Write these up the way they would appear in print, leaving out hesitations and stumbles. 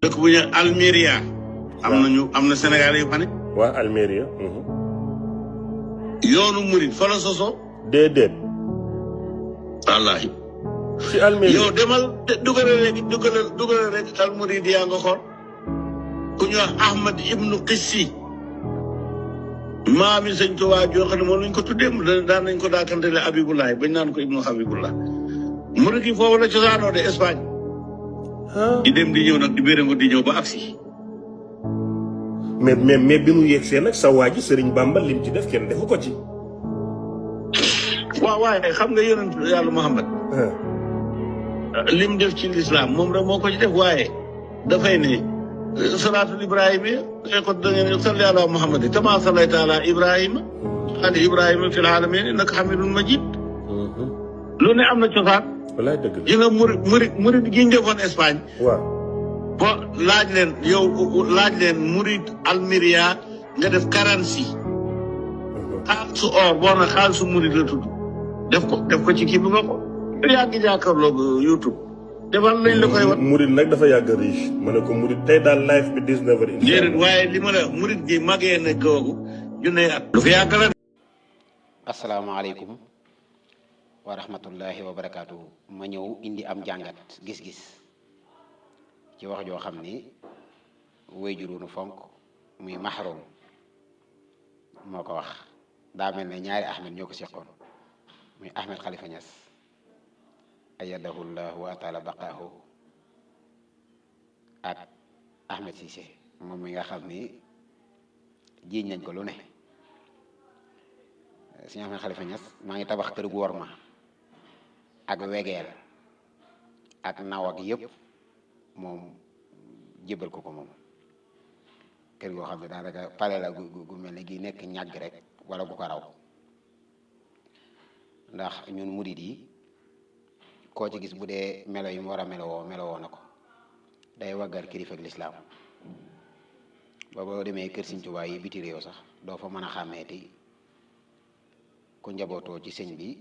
dëkk bu ñu Almeria. am na Sénégal yu fa ne. waa Almeria. yoonu murid fa la soso. déedéet. wallaahi. ci Almeria yow demal dugalal rek Almuridiya nga xool. ku ñu wax Ahmad ibnu Qissi. maami sëñ Tuubaa joo xam ne moom lañ ko tuddee daan nañ ko daakantele Habibullah bañ naan ko ibnu Habibullah. murid yi foofu la cosaanoo de Espagne. di dem di ñëw nag di béréngo di ñëw ba agsi. mais bi mu yegsee nag sa waa ji Sëriñ Bamba lim ci def kenn defu ko ci. waaw waaye xam nga yonent yàlla Muhammad lim def ci lislaam moom rek moo ko ci def waaye dafay ne salaatul ibrahima ko da ngeen salli ala Muhammad kama sallayta ala Ibrahima ali Ibrahima fil alamin innaka hamidun majid. lu ne am na cosaan. wallaay dëgg la yi nga murid gi ñu defoon Espagne. waaw. bo laaj leen murid Almeria nga def currency. xaalisu or boo na xaalisu murid la tudd. def ko ci kii bi nga ko. yaa ngi jàkkaarloog YouTube. defal lañ la koy wax. murid nag dafa yàgg riche ma ne ko murid tey daal live bi 19 heures. déedéet waaye li ma la murid gi màggee na googu junne at. lu fi yàgg la. asalaamaaleykum wa rahmatullahi wa barakaatu. ma ñëw indi am jàngat gis-gis ci wax joo xam ni wéyjuru fonk muy mahrum moo ko wax daa mel ne ñaari Ahmed ñoo ko seqoon muy Ahmed Khalifa Niass ayadahu llahu wa taala baqaahu ak Ahmed Cissé moom mi nga xam ni jiiñ nañ ko lu ne. Sëñ Ahmed Khalifa Niass maa ngi tabax kër gu war ma ak wegeel ak naw ak yëpp moom jébal ko moom kër goo xam ne daanaka pale la gu mel ne gi nekk ñàgg rek wala gu ko raw ndax ñun murid yi koo ci gis bu dee melo yi mu war a melowoo na ko day waggar kilifa ak lislaam ba boo demee kër Sëñ Tuubaa yi biti réew sax doo fa mën a xàmmeeti ku njabootoo ci sëñ bi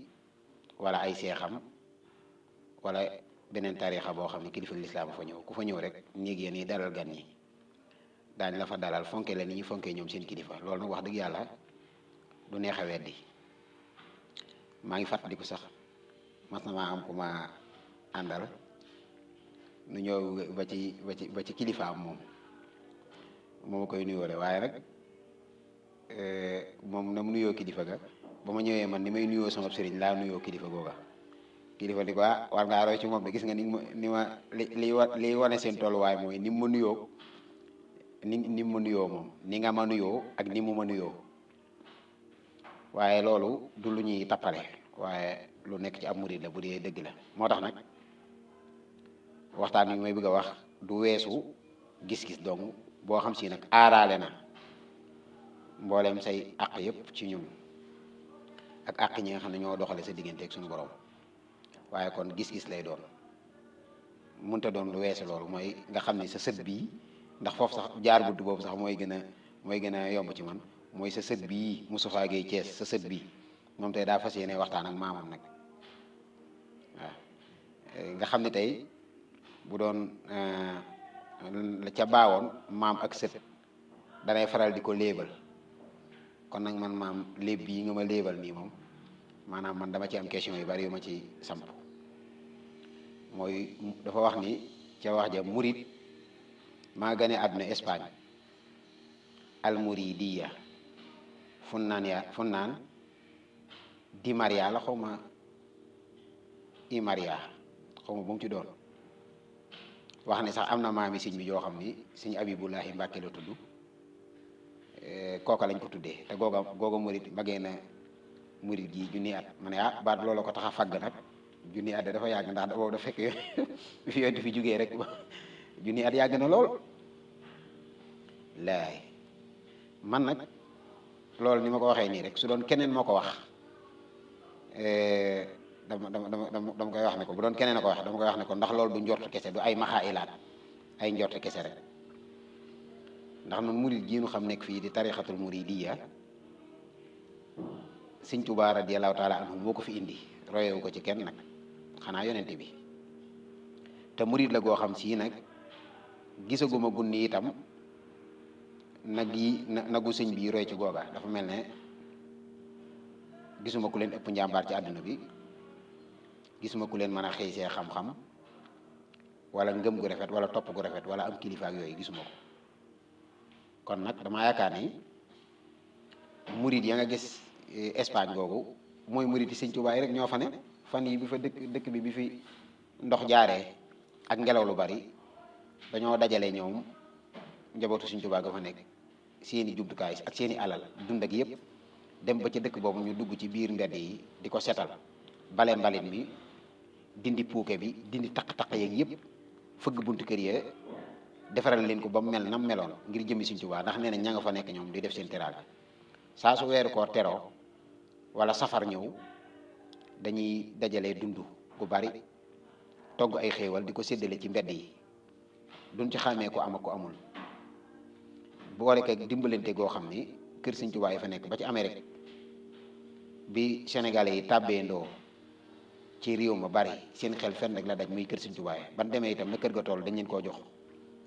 wala ay seexam wala beneen tariixa boo xam ne kilifa lislaam fa ñëw ku fa ñëw rek néeg yéen yi dalal gan ñi daañ la fa dalal fonke leen ni ñu fonkee ñoom seen kilifa loolu nag wax dëgg yàlla du neex a weddi maa ngi fàttaliku sax mas na maa am ku ma àndal nu ñëw ba ci kilifaam moom moo koy nuyoole waaye nag moom na mu nuyoo kilifa ga ba ma ñëwee man ni may nuyoo sama sëriñ laa nuyoo kilifa googa kilifa di ko war ngaa roy ci moom de gis nga li wane seen tolluwaay mooy ni mu ma nuyoo ni mu ma nuyoo moom ni nga ma nuyoo ak ni mu ma nuyoo waaye loolu du lu ñuy tappale waaye lu nekk ci ab murid la bu dee dëgg la moo tax nag waxtaan wi may bëgg a wax du weesu gis-gis dong boo xam si nag aaraale na mbooleem say àq yëpp ci ñun ak àq ñi nga xam ne ñoo doxale sa diggante ak suñu borom waaye kon gis-gis lay doon mënta doon lu weesu loolu mooy nga xam ne sa sët bii ndax foofu sax jaar bunt boobu sax mooy gën a yomb ci man mooy sa sët bii Moustapha Gueye Thiès sa sët bii moom tey daa fas yéene waxtaan ak maamam nag waaw nga xam ne tey bu doon ca baawoon maam ak sët danay faral di ko léebal kon nag man maam léeb bii nga ma léebal nii moom maanaam man dama ci am question yu bari yu ma ci samp mooy dafa wax ni ca wax ja murid maa gane àdduna Espagne almuridiya funnaan di Maria la xaw ma i Maria xaw ma bu mu ci doon wax ne sax am na maami sëñ bi yoo xam ni sëñ Abibullahi Mbàkke la tudd kooka lañ ko tuddee te googa murid magee na murid gi junni at ma ne baat loolu ko tax a fagg nag junni at dafa yàgg ndax boobu dafa fekk fi yonent fi jógee rek junni at yàgg na lool laay man nag loolu ni ma ko waxee nii rek su doon keneen moo ko wax dama koy wax ne ko bu doon keneen a ko wax dama koy wax ne ko ndax loolu du njort kese du ay maxaa ilaat ay njort kese rek ndax noonu murid gi ñu xam nekk fii di tarixatul muridiyya sëñ Tuubaa radiyallahu taala anhu moo ko fi indi royewu ko ci kenn nag xanaa yonente bi te murid la goo xam si nag gisaguma gunni itam nagu sëñ bi roy ci googa dafa mel ne gisuma ku leen ëpp njàmbaar ci àdduna bi gisuma ku leen mën a xëy see xam-xam wala ngëm gu rafet wala topp gu rafet wala am kilifa ak yooyu gisuma ko kon nag damaa yaakaar ni murid ya nga gis Espagne googu mooy murid yi sëñ Tuubaa yi rek ñoo fa ne fan yi bi fa dëkk bi fi ndox jaaree ak ngelaw lu bari dañoo dajale ñoom njabootu sëñ Tuubaa ga fa nekk seeni jumtukaay ak seeni alal dund ak yëpp dem ba ca dëkk boobu ñu dugg ci biir mbedd yi di ko setal bale mbalit mi dindi puuke bi dindi taq-taq yeeg yëpp fëgg buntu kër yee defaral leen ko ba mu mel nam meloon ngir jëmmi sëñ Tuubaa ndax nee na ña nga fa nekk ñoom di def seen teraanga saa su weeru koor teroo wala safar ñëw dañuy dajale dund gu bari togg ay xéewal di ko séddale ci mbedd yi duñ ci xàmmee ko am ak ko amul boole ko dimbalante goo xam ni kër sëñ Tuubaa yi fa nekk ba ci Amérique bi Sénégalais yi tàbbeendoo ci réew ma bari seen xel fenn rek la daj muy kër sëñ Tuubaa yi ban demee itam na kër ga toll dañ leen koo jox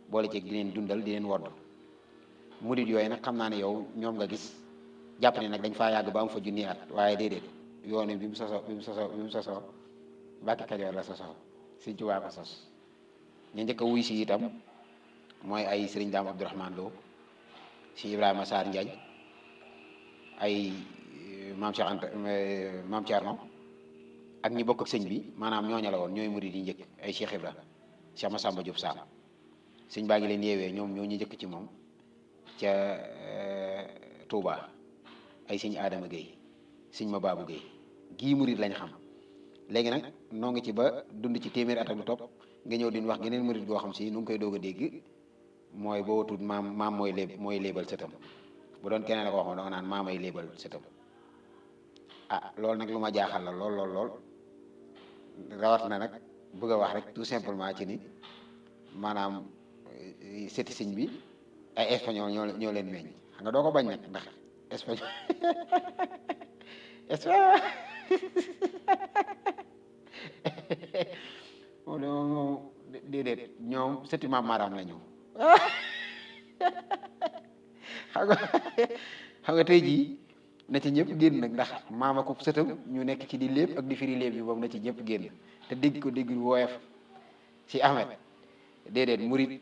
boole ceeg di leen dundal di leen wodd murid yooyu nag xam naa ne yow ñoom nga gis jàpp ne nag dañ faa yàgg ba am fa junni at waaye déedéet yoon bi mu sosoo Mbàkke Kajoor la sosoo sëñ Tuubaa ko sos ñu njëkk a wuy si itam mooy ay sëriñ Daam Abdourahmane Lo si Ibrahima Sarr Ndiagne ay maam Cheikh Anta maam Thierno ak ñi bokk ak sëñ bi maanaam ñooña la woon ñooy murid yi njëkk ay Cheikh Ibra Cheikh Massamba Diop Sam sëñ baa ngi leen yeewee ñoom ñoo ñu njëkk ci moom ca Touba ay sëñ Adama Gueye sëñ ma Babou Gueye gii murid lañ xam léegi nag noo ngi ci ba dund ci téeméeri at ak lu topp nga ñëw din wax geneen murid goo xam si nu ngi koy doog a dégg mooy boo tudd maam mooy léebal sëtam bu doon keneen la ko waxoon danga naan maamay léebal sëtam ah loolu nag lu ma jaaxal la lool rawat na nag bëgg a wax rek tout simplement ci ni maanaam sëti sëñ bi ay espagnol ñoo leen meññ xam nga doo ko bañ nag ndax espagnol moom déedéet ñoom sëti maam Maram la ñu xam nga tey jii na ci ñëpp génn nag ndax maama ko sëtam ñu nekk ci di lépp ak di firi lépp bi boobu na ci ñëpp génn te dégg ko dégg woyof si Ahmed déedéet murid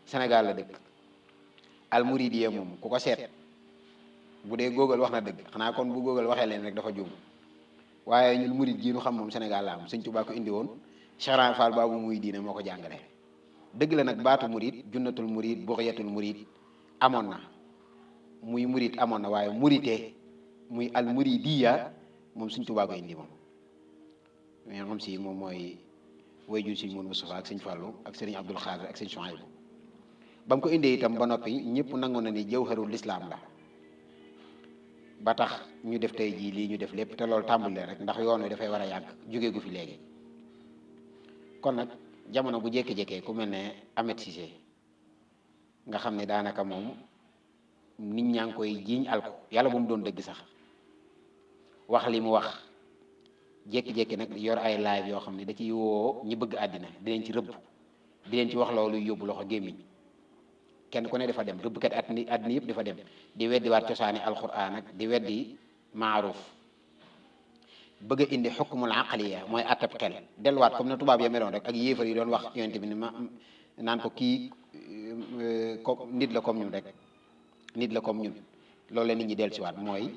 Sénégal la dëkk al muridiyya moom ku ko seet bu dee Google wax na dëgg xanaa kon bu Google waxee leen rek dafa juum waaye ñun murid gii nu xam moom Sénégal la am sëñ Tuubaa ko indi woon Cheikh Ibra Fall baabu muy diine moo ko jàngale dëgg la nag baatu murid junnatul murid bughyatul murid amoon na muy murid amoon na waaye muritee muy al muridiyya moom sëñ Tuubaa ko indi moom mais xam si moom mooy way jur sëñ Mourou Moustapha ak sëñ Fallou ak sëriñ Abdoul Khadir ak sëñ Chouaïbou ba mu ko indee itam ba noppi ñëpp nangu na ni jawharul islam la ba tax ñu def tey jii lii ñu def lépp te loolu tàmbulee rek ndax yoon wi dafay war a yàgg jóge gu fi léegi kon nag jamono bu jékki-jékkee ku mel ne Ahmed Cissé nga xam ne daanaka moom nit ñaa ngi koy jiiñ alko yàlla bu mu doon dëgg sax wax li mu wax jékki-jékki nag yor ay live yoo xam ne da ciy woo ñi bëgg àddina di leen ci rëbb di leen ci wax loolu yóbbu loxo gémmiñ kenn ku ne dafa dem rëbbkat àddina yëpp dafa dem di weddi waat cosaani alquran ak di weddi maaruf bëgg a indi xukmul aqliya mooy attab xel delluwaat comme na tubaab ya meloon rek ak yéefar yi doon wax yonent bi ni ma naan ko kii ko nit la comme ñun rek nit la comme ñun loolu la nit ñi dellusiwaat mooy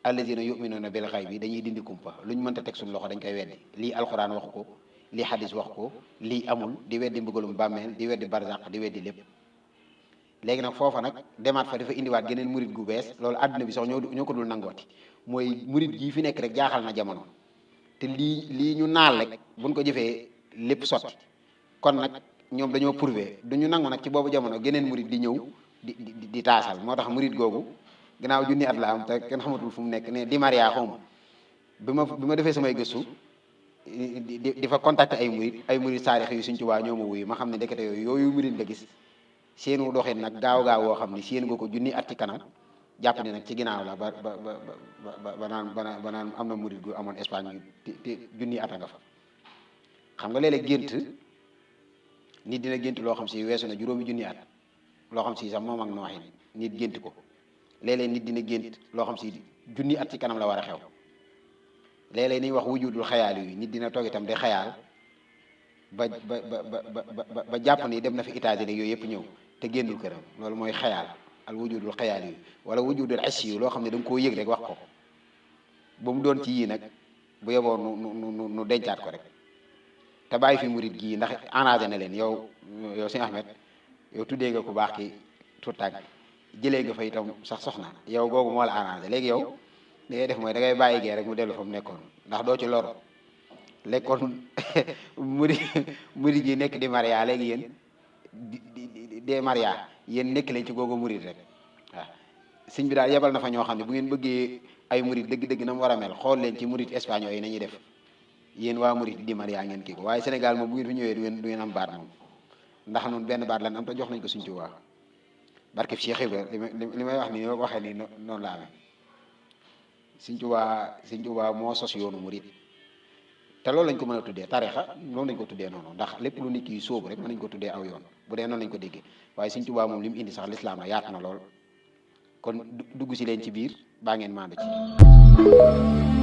allazina yuminuuna bil ghaybi dañuy dindi kumpa lu ñu mënta teg suñu loxo dañ koy weddi lii alquran waxu ko lii hadis wax ko lii amul di weddi mbugalum bàmmeel di weddi barzaq di weddi lépp léegi nag foofa nag demaat fa dafa indiwaat geneen murit gu bees loolu àdduna bi sax ñoo ko dul nangooti mooy murit gii fi nekk rek jaaxal na jamono te lii ñu naal rek buñ ko jëfee lépp sotti kon nag ñoom dañoo prouvé du ñu nangu nag ci boobu jamono geneen murit di ñëw di taasal moo tax murit googu gannaaw junni at la am te kenn xamatul fu mu nekk ne di Maria xawma bi ma defee samay gëstu di fa contacter ay murit saarix yu Sëñ Tuubaa ñoo ma wuyu ma xam ne ndekete yooyu murit nga gis seenu doxin nag gaaw woo xam ni seen nga ko junni at ci kanam jàpp ne nag ci ginnaaw la ba naan am na murid gu amoon Espagne te junni at a nga fa xam nga léeg-léeg gént nit dina gént loo xam si weesu na juróomi junni at loo xam si sax moom ak nooxin nit gént ko léeg-léeg nit dina gént loo xam si junni at ci kanam la war a xew léeg-léeg niñ wax wujudul xayaal yi nit dina toog itam di xayaal ba jàpp ni dem na fi États-Unis yooyu yëpp ñëw te génnul këram loolu mooy xayaal al wujudul xayaal yi wala wujudul assi yi loo xam ne da nga koo yëg rek wax ko ba mu doon ci yii nag bu yeboo nu dencaat ko rek te bàyyi fi murit gii ndax arrangé na leen yow sëñ Ahmed yow tuddee nga ku baax ki tuutàgg jëlee nga fa itam sax soxna yow googu moo la arrangé léegi yow li ngay def mooy da ngay bàyyi gee rek mu dellu fa mu nekkoon ndax doo ci loro lekkoon murit gi nekk di maria léegi yéen de maria yéen nekk leen ci googu murit rek waaw sëñ bi daal yebal na fa ñoo xam ne bu ngeen bëggee ay murit dëgg-dëgg na mu war a mel xool leen ci murit espagnol yi nañuy def yéen waa murit di maria ngeen kii ko waaye Sénégal moom bu ngeen fi ñëwee du ngeen am baat moom ndax noonu benn baat lan am te jox nañ ko Sëñ Tuubaa barke Cheikh Ibra li may wax nii ma ko waxee nii noonu la amee Sëñ Tuubaa moo sos yoonu murit te loolu lañ ko mën a tuddee tarixa loolu lañ ko tuddee noonu ndax lépp lu nit ki sóobu rek mën nañ ko tuddee aw yoon bu dee noonu lañ ko déggee waaye Sëñ Tuubaa moom li mu indi sax lislaam la yaatu na lool kon dugg si leen ci biir baa ngeen maandu ci